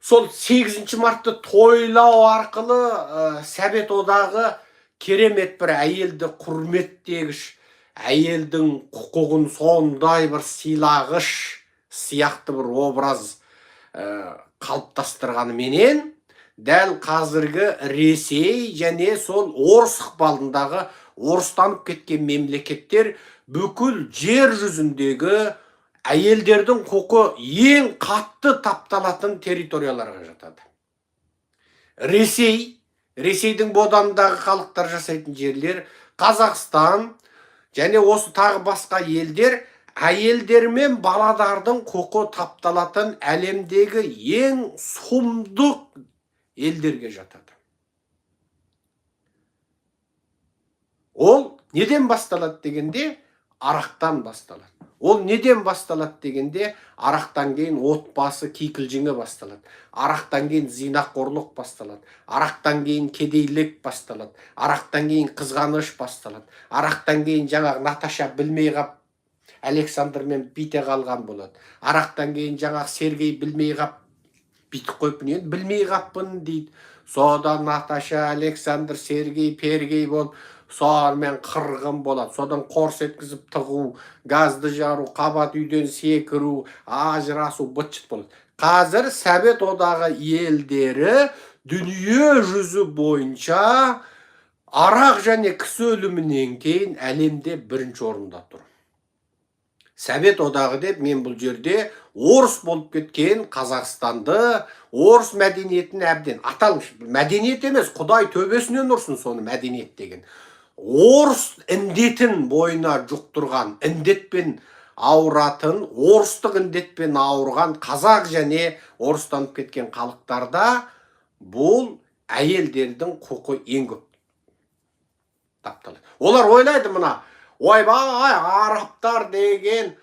Сол 8 мартты тойлау арқылы Совет Одағы керемет бір әйелді құрметтегіш, әйелдің құқығын сондай бір сыйлағыш сияқты бір образ қалыптастырғаныменен, дәл қазіргі Ресей және сол орыс ықпалындағы орыстанып кеткен мемлекеттер бүкіл жер жүзіндегі әйелдердің құқы ең қатты тапталатын территорияларға жатады. Ресей, Ресейдің боданындағы халықтар жасайтын жерлер, Қазақстан және осы тағы басқа елдер әйелдер мен баладардың құқы тапталатын әлемдегі ең сұмдық елдерге жатады. Ол неден басталады дегенде, арақтан басталады. Ол неден басталады дегенде, арақтан кейін отбасы кикілжіңі басталады, арақтан кейін зинақорлық басталады, арақтан кейін кедейлік басталады, арақтан кейін қызғаныш басталады, арақтан кейін жаңағы Наташа білмей қап Александрмен бүйте қалған болады, арақтан кейін жаңағы Сергей білмей қап бүйтіп қойыппын, енді білмей қаппын дейді. Содан Наташа, Александр, Сергей, Пергей болып, сонымен қырғын болады. Содан қорс еткізіп тығу, газды жару, қабат үйден секіру, ажырасу, быт шыт болады. Қазір Совет Одағы елдері дүние жүзі бойынша арақ және кісі өлімінен кейін әлемде бірінші орында тұр. Совет Одағы деп мен бұл жерде орыс болып кеткен Қазақстанды, орыс мәдениетін әбден аталмыш мәдениет емес, құдай төбесінен ұрсын соны мәдениет деген, орыс індетін бойына жұқтырған, індетпен ауыратын, орыстық індетпен ауырған қазақ және орыстанып кеткен халықтарда бұл әйелдердің құқы ең көп тапталады. Олар ойлайды, мына ойбай, арабтар деген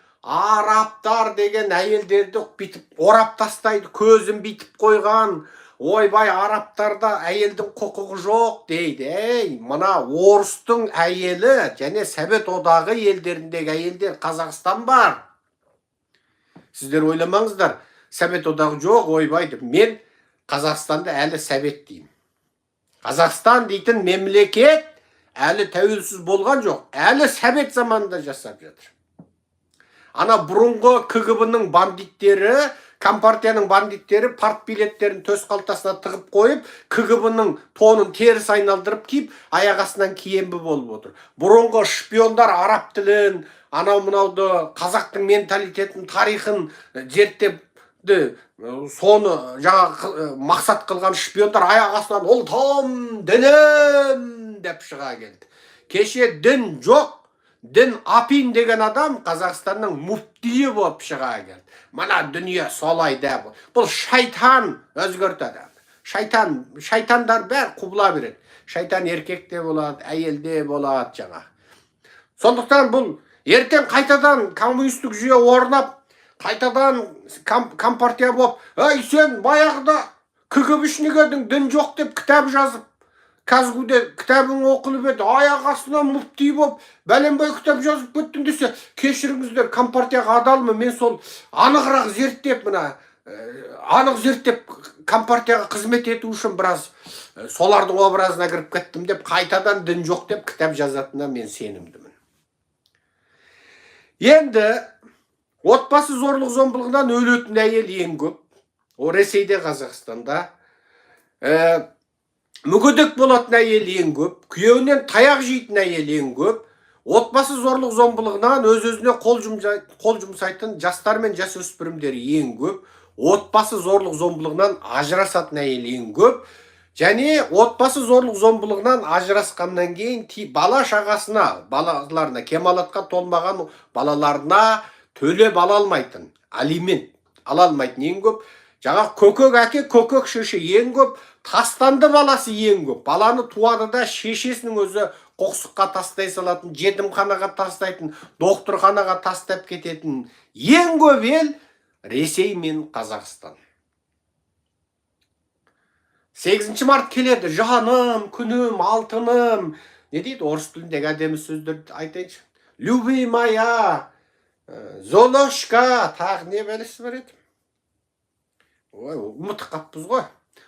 әйелдерді бүйтіп орап тастайды, көзін бүйтіп қойған, ойбай, арабтарда әйелдің құқығы жоқ дейді. Ей, мына орыстың әйелі және Совет Одағы елдеріндегі әйелдер, Қазақстан бар, сіздер ойламаңыздар Совет Одағы жоқ, ойбай деп. Мен Қазақстанды әлі совет деймін. Қазақстан дейтін мемлекет әлі тәуелсіз болған жоқ, әлі совет заманында жасап жатыр. Ана бұрынғы КГБ-ның бандиттері, компартияның бандиттері партбилеттерін төс қалтасына тығып қойып, КГБ-ның тонын теріс айналдырып киіп, аяқ астынан киембі болып отыр. Бұрынғы шпиондар араб тілін, анау мынауды, қазақтың менталитетін, тарихын зерттеп, соны жаңағы мақсат қылған шпиондар аяқ астынан ұлтым, дінім деп шыға келді. Кеше дін жоқ, дін апин деген адам Қазақстанның муфтиі болып шыға келді. Мына дүние солай да. Бұл шайтан өзгертеді. Шайтан, шайтандар бәрі құбыла береді. Шайтан еркек те болады, әйел де болады жаңағы. Сондықтан бұл ертең қайтадан коммунистік жүйе орнап, қайтадан компартия болып, ей, сен баяғыда КГБшник едің, дін жоқ деп кітап жазып, КазГУде кітабың оқылып еді, аяқ астынан муфти болып, бәленбай кітап жазып кеттің десе, кешіріңіздер, компартияға адалмын мен, сол анығырақ зерттеп, мына анық зерттеп, компартияға қызмет ету үшін біраз солардың образына кіріп кеттім деп, қайтадан дін жоқ деп кітап жазатынына мен сенімдімін. Енді отбасы зорлық зомбылығынан өлетін әйел ең көп ол Ресейде, Қазақстанда. Мүгедек болатын әйел ең көп, күйеуінен таяқ жейтін әйел ең көп, отбасы зорлық зомбылығынан өз өзіне қол жұмсайтын жастар мен жасөспірімдер ең көп, отбасы зорлық зомбылығынан ажырасатын әйел ең көп және отбасы зорлық зомбылығынан ажырасқаннан кейін бала шағасына, балаларына, кемалатқа толмаған балаларына төлеп ала алмайтын, алимент ала алмайтын ең көп, жаңа көкек әке, көкек шеше ең көп, тастанды баласы ең көп, баланы туады да шешесінің өзі қоқсыққа тастай салатын, жетімханаға тастайтын, докторханаға тастап кететін ең көп ел Ресей мен Қазақстан. 8 март келеді, жаным, күнім, алтыным, не дейді, орыс тіліндегі әдемі сөздерді айтайыншы, любимая, Золушка, тағы не бәлесі бар еді? Ой, ұмытып қалыппыз ғой.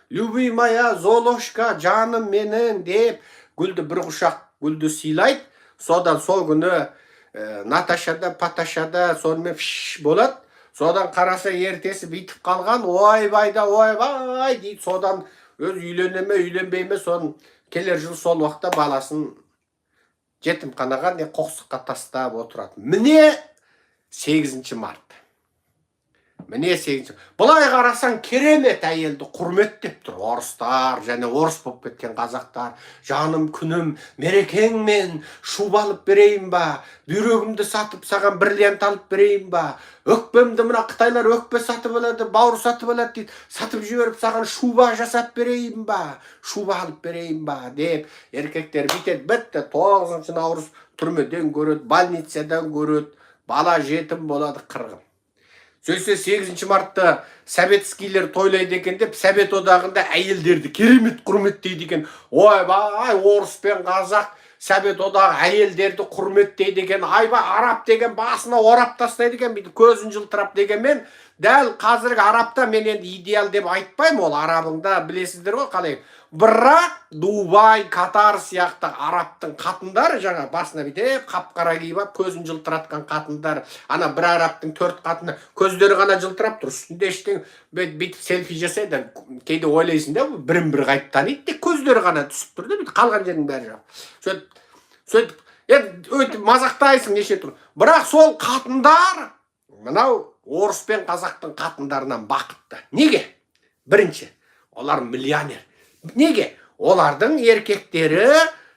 «Любимая Золушка, жаным менің» деп гүлді, бір құшақ гүлді сыйлайды. Содан сол күні Наташа да, Паташа да сонымен фш болады. Содан қараса, ертесі бүйтіп қалған. «Ойбай да ойбай» дейді. Содан өзі үйлене ме, үйленбей ме, соны келер жыл сол уақытта баласын жетімханаға не қоқсыққа тастап отырады. Міне, 8 март. Міне, сегізінші. Былай қарасаң, керемет, әйелді құрметтеп тұр орыстар және орыс болып кеткен қазақтар. «Жаным, күнім, мерекеңмен шуба алып берейін ба? Бүйрегімді сатып, саған бриллиант алып берейін ба? Өкпемді, мына қытайлар өкпе сатып алады, бауыр сатып алады дейді, сатып жіберіп, саған шуба жасап берейін ба, шуба алып берейін ба?» деп еркектер бүйтеді. Бітті, 9 наурыз түрмеден көреді, больницадан көреді, бала жетім болады, қырғын. Сөйтсе, 8 мартта советскийлер тойлайды екен деп, Совет Одағында әйелдерді керемет құрметтейді екен. Ойбай, орыс пен қазақ, Совет Одағы әйелдерді құрметтейді екен. Айбай, араб деген басына орап тастайды екен бүйтіп, көзін жылтырап дегенмен, дәл қазіргі арабта мен енді идеал деп айтпаймын, ол арабыңда білесіздер ғой қалай. Бірақ Дубай, Катар сияқты арабтың қатындары, жаңа басына бүйтіп қап қара киіп алып, көзін жылтыратқан қатындар, ана бір арабтың төрт қатыны, көздері ғана жылтырап тұр, үстінде ештеңе. Бүйтіп селфи жасайды. Кейде ойлайсың да, бірін бірі қайтып таниды, тек көздері ғана түсіп тұр да, бүйтіп, қалған жерінің бәрі жоқ. Сөйтіп енді өйтіп мазақтайсың неше түрлі. Бірақ сол қатындар мынау орыс пен қазақтың қатындарынан бақытты. Неге? Бірінші, олар миллионер. Неге? Олардың еркектері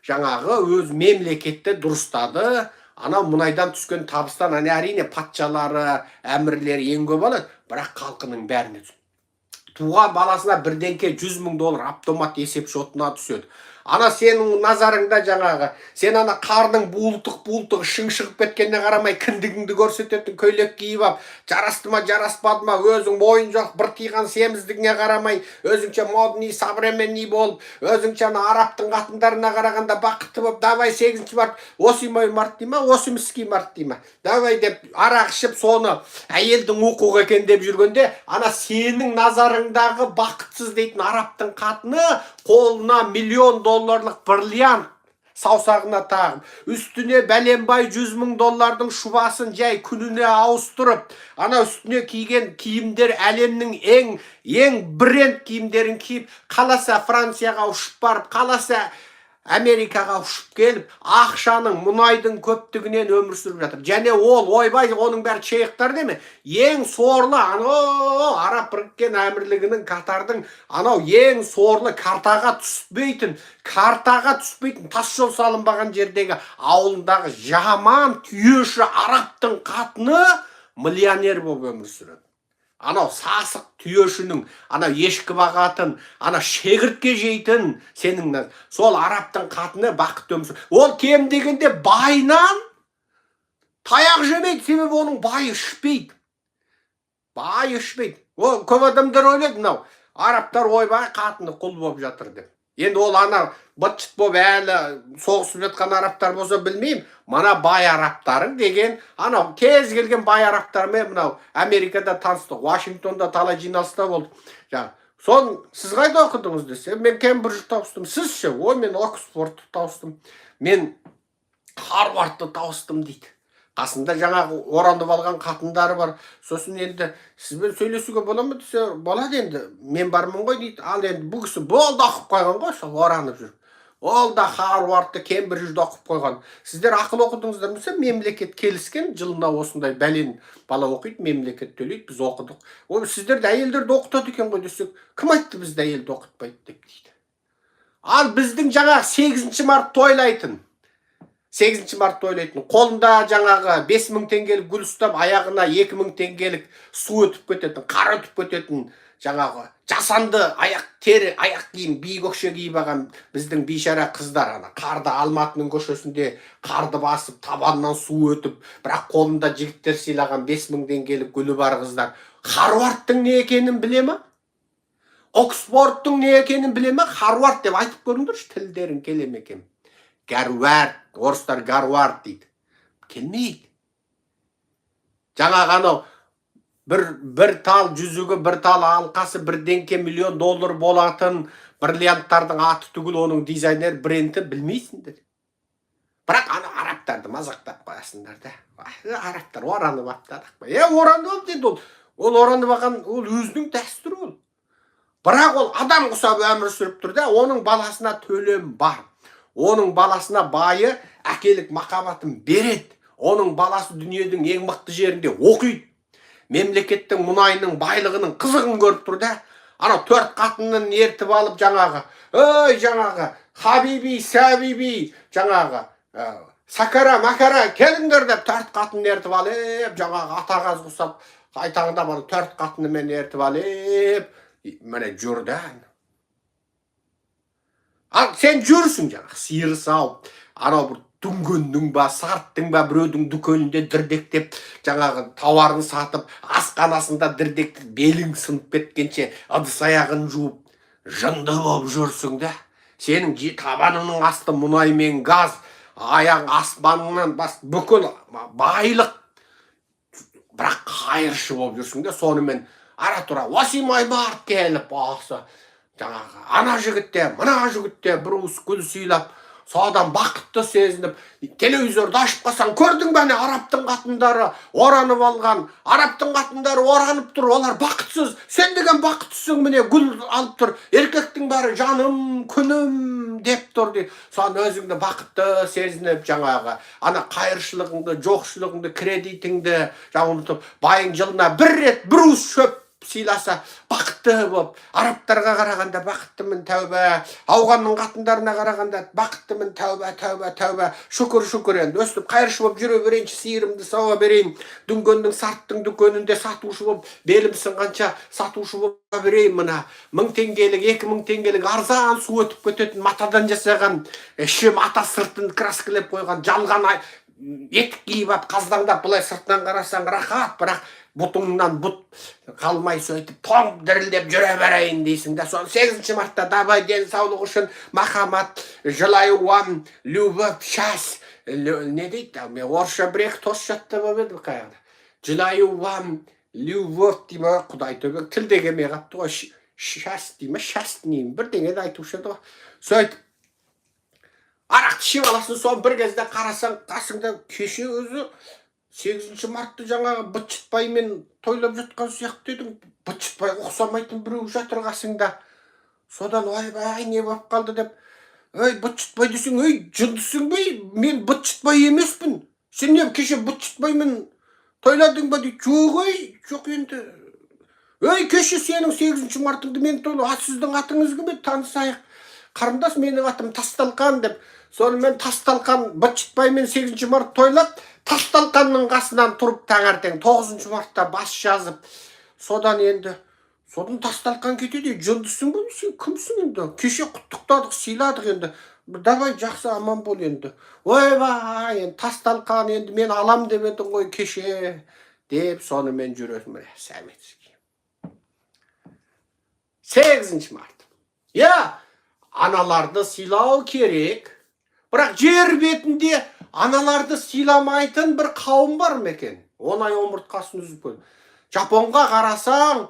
жаңағы өз мемлекетті дұрыстады. Анау мұнайдан түскен табыстан, ане, әрине, патшалары, әмірлері ең көп алады, бірақ халқының бәріне түседі. Туған баласына бірдеңке 100 000 доллар автомат есеп шотына түседі. Ана сенің назарыңда жаңағы сен ана қарның буылтық буылтық, ішің шығып кеткеніне қарамай, кіндігіңді көрсететін көйлек киіп алып, жарасты ма, жараспады ма, өзің мойын жоқ бір тиған семіздігіңе қарамай, өзіңше модный, современный болып, өзіңше ана арабтың қатындарына қарағанда бақытты болып, «Давай, 8 март, 8 март» дей ма, 8 март дей ма, «давай» деп арақ ішіп, соны әйелдің құқығы екен деп жүргенде, ана сенің назарыңдағы бақытсыз дейтін арабтың қатыны қолына миллион долларлық бриллиант саусағына тағып, үстіне бәленбай 100 000 доллардың шубасын жай күніне ауыстырып, ана үстіне киген киімдер әлемнің ең ең бренд киімдерін киіп, қаласа Францияға ұшып барып, қаласа Америкаға ұшып келіп, ақшаның, мұнайдың көптігінен өмір сүріп жатыр. Және ол, ойбай, оның бәрі шейхтар деме, ең сорлы анау Араб Біріккен Әмірлігінің, Катардың анау ең сорлы, картаға түспейтін, тас жол салынбаған жердегі ауылындағы жаман түйеші арабтың қатыны миллионер болып өмір сүреді. Анау сасық түйешінің, анау ешкі бағатын, ана шегіртке жейтін сенің сол арабтың қатыны бақытты өмір сүр. Ол кем дегенде байынан таяқ жемейді, себебі оның байы ішпейді, байы ішпейді. Ол көп адамдар ойлайды, мынау арабтар, ойбай, қатыны құл болып жатыр деп. Енді ол ана быт шыт болып әлі соғысып жатқан арабтар болса, білмеймін. Мына бай арабтарың деген анау кез келген бай арабтармен мынау Америкада таныстық, Вашингтонда талай жиналыста болдық. Жаңағы сон «Сіз қайда оқыдыңыз?» десе, «Мен Кембриджді тауыстым». «Сіз ше?» «Ой, мен Оксфордты тауыстым, мен Харвардты тауыстым», – дейді. Қасында жаңағы оранып алған қатындары бар. Сосын енді «Сізбен сөйлесуге бола ма?» десе, «Болады енді, мен бармын ғой», – дейді. Ал енді бұл кісі болды, оқып қойған ғой, сол оранып жүр. Ол да Харвардты, Кембриджді оқып қойған. «Сіздер ақылы оқыдыңыздар ма?» десе, «Мемлекет келіскен, жылына осындай бәлен бала оқиды, мемлекет төлейді, біз оқыдық». «Ой, сіздерді әйелдерді оқытады екен ғой» десек, «Кім айтты бізді әйелді оқытпайды деп?» – дейді. Ал біздің жаңағы 8 март тойлайтын, 8 март тойлайтын, қолында жаңағы 5000 теңгелік гүл ұстап, аяғына 2000 теңгелік су өтіп кететін, қар өтіп кететін жаңағы жасанды аяқ тері аяқ киім, биік өкше киіп алған біздің бейшара қыздар, ана қарды, Алматының көшесінде қарды басып, табанынан су өтіп, бірақ қолында жігіттер сыйлаған 5000 теңгелік гүлі бар қыздар Харвардтың не екенін біле ма? Оксфордтың не екенін біле ма? «Харвард» деп айтып көріңдерші, тілдерің келе ме екен? Гарвард, орыстар Гарвард дейді, келмейді. Жаңағы анау Бір тал жүзігі, бір тал алқасы бірдеңке миллион доллар болатын бриллианттардың аты түгіл, оның дизайнер бренді білмейсіңдер. Бірақ ана арабтарды мазақтап қоясыңдар да. Арабтар оранып алыпты. Е, оранып алыпты енді. Ол оранып алған, ол өзінің дәстүрі ол. Бірақ ол адам құсап өмір сүріп тұр да. Оның баласына төлем бар, оның баласына байы әкелік махаббатын береді, оның баласы дүниенің ең мықты жерінде оқиды, мемлекеттің мұнайының байлығының қызығын көріп тұр да. Анау төрт қатынын ертіп алып, жаңағы, ей, жаңағы хабиби сәбиби, жаңағы сакара макара, келіңдер деп төрт қатын ертіп алып, жаңағы ата қаз құсап қайтаңдап, ана төрт қатынымен ертіп алып, міне жүр да. Ал сен жүрсің жаңағы сиыр сауып, анау бір дүнгеннің ба, сарттың ба, біреудің дүкенінде дірдектеп, жаңағы тауарын сатып, асханасында дірдектеп, белің сынып кеткенше ыдыс аяғын жуып, жынды болып жүрсің да. Сенің табаныңның асты мұнай мен газ, аяқ аспаныңнан бас бүкіл байлық, бірақ қайыршы болып жүрсің да. Сонымен ара тұра 8 март келіп, осы жаңағы ана жігіт те, мына жігіт те бір уыс гүл сыйлап, содан бақытты сезініп, телевизорды ашып қалсаң, көрдің бе, ане арабтың қатындары оранып алған, арабтың қатындары оранып тұр, олар бақытсыз, сен деген бақыттысың, міне, гүл алып тұр, еркектің бәрі жаным, күнім деп тұр дейді. Соны өзіңді бақытты сезініп, жаңағы ана қайыршылығыңды, жоқшылығыңды, кредитіңді жаңа ұмытып, байың жылына бір рет бір уыс шөп сыйласа, бақытты болып, арабтарға қарағанда бақыттымын, тәуба, ауғанның қатындарына қарағанда бақыттымын, тәуба, тәуба, тәуба, шүкір, шүкір, енді өстіп қайыршы болып жүре берейінші, сиырымды сауа берейін, дүнгеннің, сарттың дүкенінде сатушы болып, белім сынғанша сатушы болып берейін, мына 1000 теңгелік, 2000 теңгелік арзан, су өтіп кететін матадан жасаған, іші мата, сыртын краскілеп қойған жалған етік киіп алып, қаздаңдап, былай сыртынан қарасаң рахат, бірақ бұтыңнан бұт қалмай, сөйтіп тоңып дірілдеп жүре берейін дейсің да. Соны 8 мартта давай денсаулық үшін махаббат, желаю вам любовь, счастье, не дейді, мен орысша бір екі тост жаттап алып едім қаяқта, желаю вам любовь дей ма, құдай төбе, тіл де келмей қалыпты ғой, счастье дей ма, счастье дей ма, бірдеңе де айтушы еді ғой. Сөйтіп арақты ішіп аласың. Соны бір кезде қарасаң, қасыңда кеше өзі 8 мартты жаңағы быт-шытбаймен тойлап жатқан сияқты едің, быт-шытбайға ұқсамайтын біреу жатыр қасыңда. Содан ойбай, не болып қалды деп, ей, быт-шытбай десең, ей, жындысың ба, ей, мен быт-шытбай емеспін, сен не, кеше быт-шытбаймен тойладың ба дейді. Жоқ, ей, жоқ енді, ей, кеше сенің 8 мартыңды мен тойлап, а сіздің атыңыз кім еді, танысайық, қарындас, менің атым Тасталқан деп. Сонымен Тасталқан быт-шытбаймен 8 март тойлап, Тасталқанның қасынан тұрып, таңертең 9 мартта бас жазып, содан енді содан Тасталқан кетеді. «Ей, жындысың ба, сен кімсің енді, кеше құттықтадық, сыйладық, енді давай, жақсы, аман бол енді». Ойбай, енді Тасталқан енді мен алам деп едің ғой кеше деп, сонымен жүресің. Міне, советский 8 март. Иә, аналарды сыйлау керек, бірақ жер бетінде аналарды сыйламайтын бір қауым бар ма екен? 10 ай омыртқасын үзіп қойды. Жапонға қарасаң,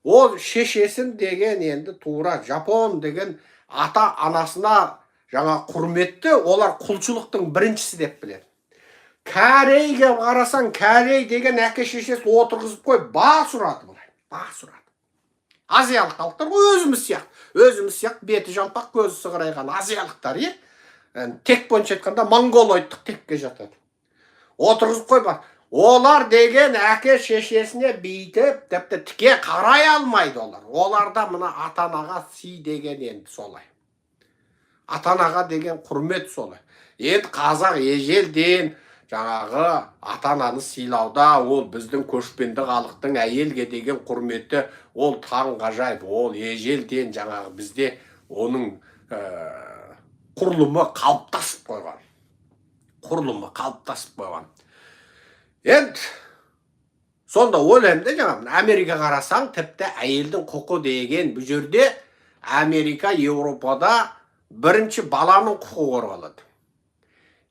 ол шешесін деген енді тура жапон деген ата анасына жаңа құрметті, олар құлшылықтың біріншісі деп біледі. Корейге қарасаң, корей деген әке шешесі отырғызып қойып бас ұрады, былай бас ұрады. Азиялық халықтар ғой, өзіміз сияқты, өзіміз сияқты беті жалпақ, көзі сығырайған азиялықтар, иә. Енді тек бойынша айтқанда, монголоидтық текке жатады. Отырғызып қойып, олар деген әке шешесіне бүйтіп тіпті тіке қарай алмайды олар. Оларда мына ата анаға сый деген енді солай, ата анаға деген құрмет солай. Енді қазақ ежелден жаңағы ата ананы сыйлауда, ол біздің көшпенді халықтың әйелге деген құрметі, ол таңғажайып. Ол ежелден жаңағы бізде оның құрылымы қалыптасып қойған, құрылымы қалыптасып қойған. Енді сонда ойлаймын да, жаңағы Америка қарасаң, тіпті әйелдің құқы деген бұл жерде Америка, Еуропада бірінші баланың құқы қорғалады,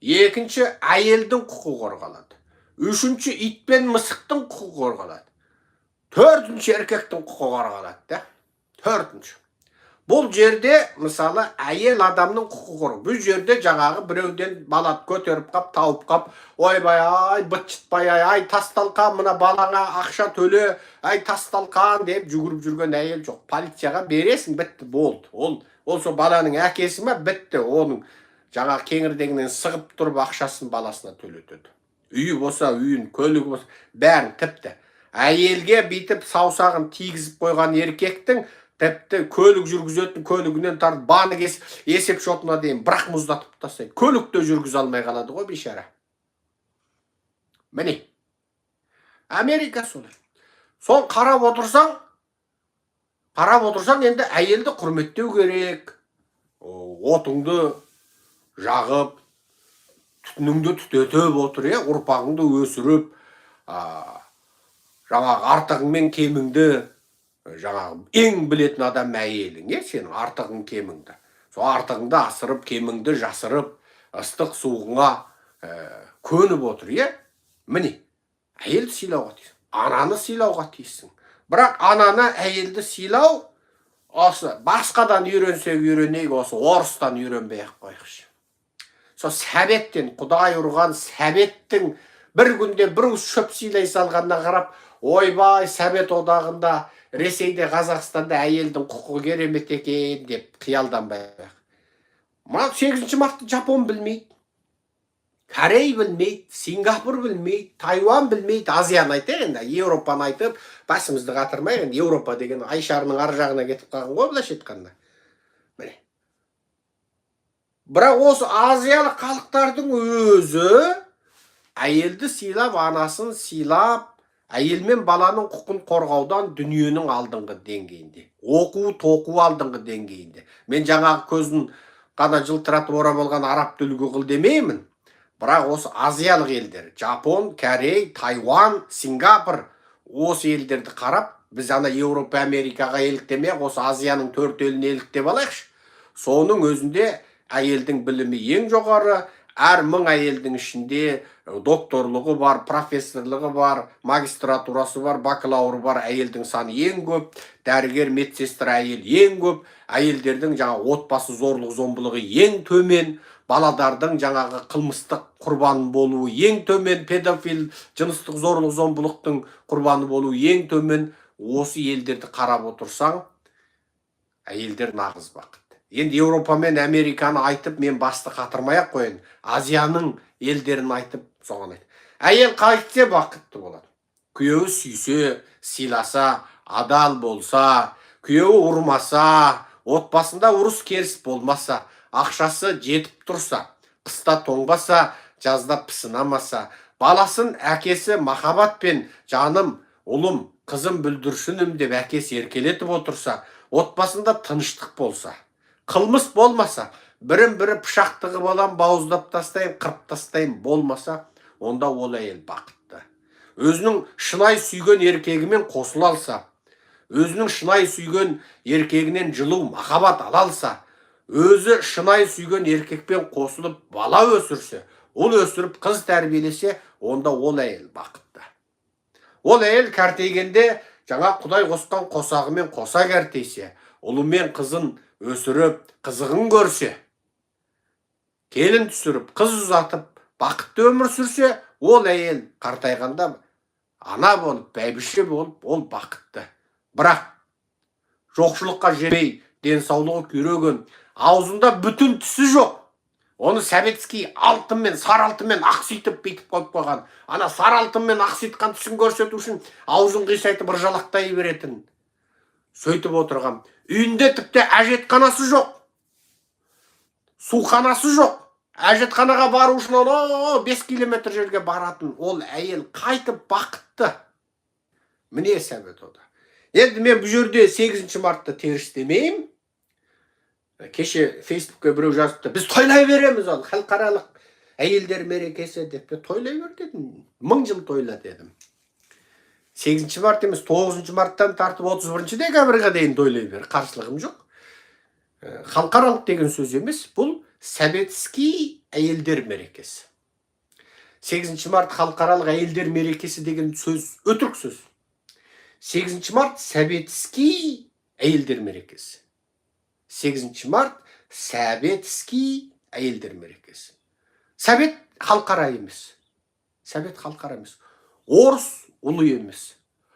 екінші әйелдің құқы қорғалады, үшінші ит пен мысықтың құқы қорғалады. Төртінші, еркектің құқығы қорғалады да. Төртінші, бұл жерде, мысалы, әйел адамның құқығы. Бұл жерде жаңағы біреуден бала көтеріп қап, тауып қап, ойбай ай, быт-шытпай ай, ай, тасталқан, мына балаңа ақша төле, ай, тасталқан деп жүгіріп жүрген әйел жоқ. Полицияға бересің, бітті, болды. Ол сол баланың әкесі ма, бітті, оның жаңағы кеңірдегінен сығып тұрып ақшасын баласына төлетеді. Үйі болса үйін, көлігі болса бәрін. Тіпті әйелге бүйтіп саусағын тигізіп қойған еркектің тіпті көлік жүргізетін көлігінен тартып банк есеп шотына дейін бірақ мұздатып тастайды. Көлік те жүргізе алмай қалады ғой бейшара. Міне, Америка солай. Сол қарап отырсаң, енді әйелді құрметтеу керек. Отыңды жағып, түтініңді түтетіп отыр, иә, ұрпағыңды өсіріп, жаңағы артығың мен кеміңді жаңағы ең білетін адам әйелің, иә, сенің артығың кеміңді. Сол артығыңды асырып, кеміңді жасырып, ыстық суығыңа көніп отыр, иә. Міне, әйелді сыйлауға тиіссің, ананы сыйлауға тиіссің. Бірақ ананы, әйелді сыйлау осы басқадан үйренсек үйренейік, осы орыстан үйренбей ақ қояйықшы. Сол сәбеттен, құдай ұрған сәбеттің бір күнде бір уыс шөп сыйлай салғанына қарап, ойбай, Совет одағында, Ресейде, Қазақстанда әйелдің құқығы керемет екен деп қиялданбай ақ. Мына 8 мартты жапон білмейді, корей білмейді, Сингапур білмейді, Тайвань білмейді. Азияны айтайық енді, Еуропаны айтып басымызды қатырмайық. Енді Еуропа деген ай шарының ар жағына кетіп қалған ғой былайша айтқанда. Міне, бірақ осы азиялық халықтардың өзі әйелді сыйлап, анасын сыйлап, әйел мен баланың құқын қорғаудан дүниенің алдыңғы деңгейінде, оқу тоқу алдыңғы деңгейінде. Мен жаңағы көзін қана жылтыратып орап алған арабты үлгі қыл демеймін, бірақ осы азиялық елдер, жапон, корей, Тайвань, Сингапур, осы елдерді қарап, біз ана Еуропа, Америкаға еліктемей ақ осы Азияның төрт елін еліктеп алайықшы. Соның өзінде әйелдің білімі ең жоғары. Әр 1000 әйелдің ішінде докторлығы бар, профессорлығы бар, магистратурасы бар, бакалавры бар әйелдің саны ең көп. Дәрігер, медсестра әйел ең көп. Әйелдердің жаңа отбасы зорлық зомбылығы ең төмен, баладардың жаңағы қылмыстық құрбан болуы ең төмен, педофил, жыныстық зорлық зомбылықтың құрбаны болуы ең төмен. Осы елдерді қарап отырсаң, әйелдер нағыз бақытты. Енді Еуропа мен Американы айтып мен басты қатырмай ақ қояйын, Азияның елдерін айтып, соған айт. Әйел қайтсе бақытты болады? Күйеуі сүйсе, сыйласа, адал болса, күйеуі ұрмаса, отбасында ұрыс керіс болмаса, ақшасы жетіп тұрса, қыста тоңбаса, жазда пысынамаса, баласын әкесі махаббатпен жаным, ұлым, қызым, бүлдіршінім деп әкесі еркелетіп отырса, отбасында тыныштық болса, қылмыс болмаса, бірін бірі пышақ тығып алам, бауыздап тастайын, қырып тастайын болмаса, онда ол әйел бақытты. Өзінің шынайы сүйген еркегімен қосыла алса, өзінің шынайы сүйген еркегінен жылу, махаббат ала алса, өзі шынайы сүйген еркекпен қосылып бала өсірсе, ұл өсіріп, қыз тәрбиелесе, онда ол әйел бақытты. Ол әйел кәртейгенде жаңа құдай қосқан қосағымен қоса кәртейсе, ұлы мен қызын өсіріп, қызығын көрсе, келін түсіріп, қыз ұзатып, бақытты өмір сүрсе, ол әйел қартайғанда ана болып, бәйбіше болып, ол бақытты. Бірақ жоқшылыққа жемей, денсаулығы күйреген, аузында бүтін тісі жоқ, оны советский алтынмен, сары алтынмен ақситып бүйтіп қойып қойған, ана сары алтынмен ақситқан тісін көрсету үшін аузын қисайтып ыржалақтай беретін, сөйтіп отырған, үйінде тіпті әжетханасы жоқ, суханасы жоқ, әжетханаға бару үшін анау 5 километр жерге баратын ол әйел қайтып бақытты? Міне, сәбет ода. Енді мен бұл жерде 8 мартты теріс демеймін. Кеше Фейсбукке біреу жазыпты: «Біз тойлай береміз, ол халықаралық әйелдер мерекесі», – деп. «Тойлай бер», – дедім, «мың жыл тойла», – дедім. 8 март емес, 9 марттан тартып 31 декабрьға дейін тойлай бер, қарсылығым жоқ. Халықаралық деген сөз емес, бұл советский әйелдер мерекесі. 8 март халықаралық әйелдер мерекесі деген сөз өтірік сөз. 8 март советский әйелдер мерекесі. 8 март советский әйелдер мерекесі. Совет халықара емес. Совет халықара емес. Орыс ұлы емес.